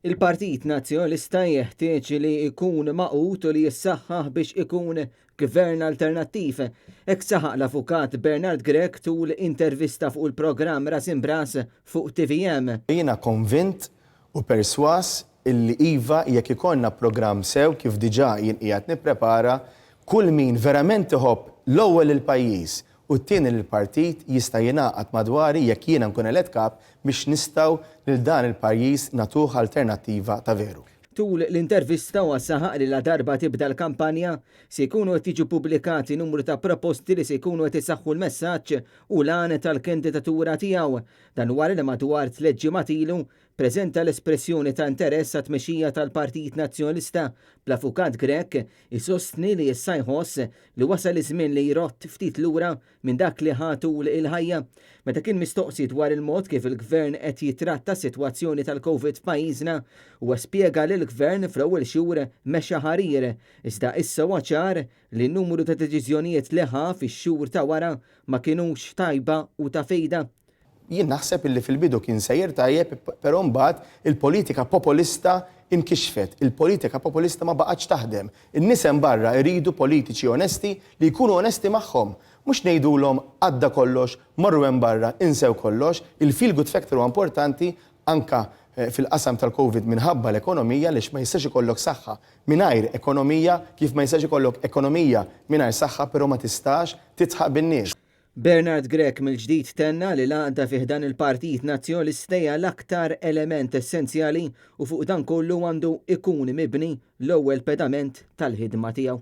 Il-Partit Nazzjonalista jeħtieġ li jkun magħqud u li jissaħħaħ biex ikun gvern alternattiv. Hekk saħaq l-Avukat Bernard Grech tul intervista fuq il-programm Ras Imbras fuq tvm. Jiena konvint u persważ illi iva jekk ikollna programm sew kif diġà jien qiegħed nipprepara, kull min verament iħobb l-ewwel lill-pajjiż u t-tieni li l-partit jista' jingħaqad madwari jekk jiena nkun elett kap biex nistgħu lil dan il-pajjiż nagħtuh alternattiva ta' veru. Tul l-intervista huwa saħaq li ladarba tibda l-kampanja, se jkunu qed jiġu ppubblikati numru ta' proposti li se jkunu qed isaħħu l-messaġġ u l-għan tal-kandidatura tiegħu. Dan wara li madwar tlett ġimgħat ilu ppreżenta l-espressjoni ta' interess għat-tmexxija tal-Partit Nazzjonalista, bl-Avukat Grech isostni li issa jħoss li wasal iż-żmien li jrodd ftit lura minn dak li ħa tul il-ħajja. Meta kien mistoqsi dwar il-mod kif il-Gvern qed jittratta s-sitwazzjoni tal-Covid f'pajjiżna, huwa spjega li l-Gvern fl-ewwel xhur mexa ħarir, iżda issa huwa ċar li n-numru ta' deċiżjonijiet li ħa fix-xhur ta' wara ma kinux tajba u ta' fejda. Jien naħseb illi fil-bidu kien sejjer tajjeb, però mbagħad il-politika popolista inkixfet. Il-politika popolista ma baqgħetx taħdem. In-nies hemm barra jridu politiċi onesti li jkunu onesti magħhom. Mhux ngħidulhom għadda kollox, morru hemm barra, insew kollox. Il-feel good factor huwa importanti anke fil-qasam tal-Covid minħabba l-ekonomija għaliex ma jistax ikollok saħħa mingħajr ekonomija kif ma jistax ikollok ekonomija mingħajr saħħa però ma tistax tidħaq bin-nies. Bernard Grech mill-ġdid tenna li l-għaqda fi ħdan il-Partit Nazzjonalista hija l-aktar element essenzjali u fuq dan kollu għandu ikun mibni l-ewwel pedament tal-ħidma tiegħu.